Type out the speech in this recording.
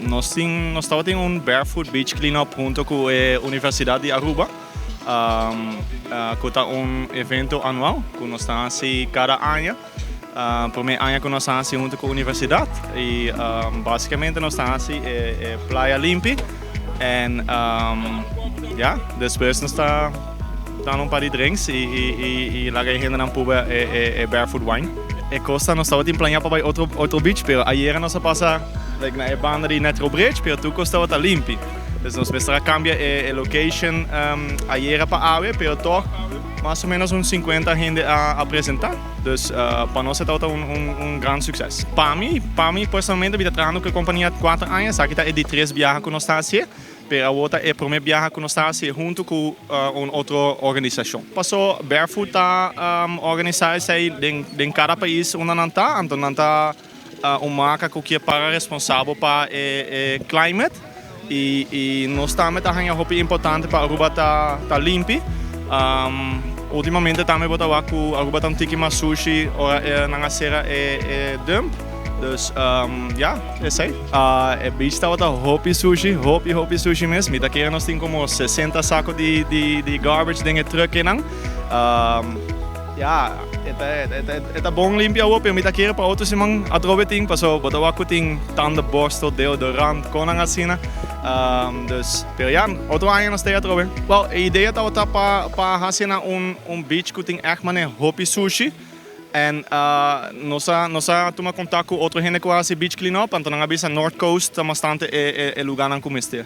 Nos tabatin un barefoot beach cleanup hunto cu e Universidad di Aruba, cu ta un evento anual cu nos ta haci cada aña. Prome aña cu nos a haci hunto cu universidad y basicamente nos ta haci e playa limpi en ya, despues nos ta dando un par di drinks y laga e hendenan prueba e barefoot wine. E cos ta nos tabatin planea pa bay otro beach, pero ayera nos a pasa like na e banda di Natural Bridge, pero tur cos tabata limpi. Dus nos mester a cambia e location ayera pa awe, pero toch mas o menos un 50 hende a presenta. Dus pa nos e tabata un gran succes. Pa mi personalmente, mi ta trahando cu e compania 4 aña, esaki ta e di tres biaha cu nos ta haci, pero awor ta e prome biaha cu nos ta haci hunto cu un otro organisacion. Paso Barefoot ta organisa esey den cada pais unda nan ta, anto nan ta un marca cu kier para responsabel pa e climate y nos tambe ta haña hopi importante pa Aruba ta limpi. Ultimamente tambe bo ta wak cu Aruba ta un tiki mas sushi ora nan a cera e dump. Dus ja, esey. E beach tabata hopi sushi, hopi hopi sushi mes. Mi ta kere nos tin como 60 saco di garbage den e trucknan. Ja, e ta bon limpi awo, pero mi ta kere pa otro siman atrobe tin, paso bo ta wak cu tin tandenborstel, deodorant, cosnan asina. Dus, pero ja, otro aña nos ta atrobe. Well, e idea tabata pa haci un beach cu tin echt mane hopi sushi. En nos a tuma contacto cu otro hende cu a haci beach clean up, anto nan a bisa North Coast ta bastante e lugarnan cu mester.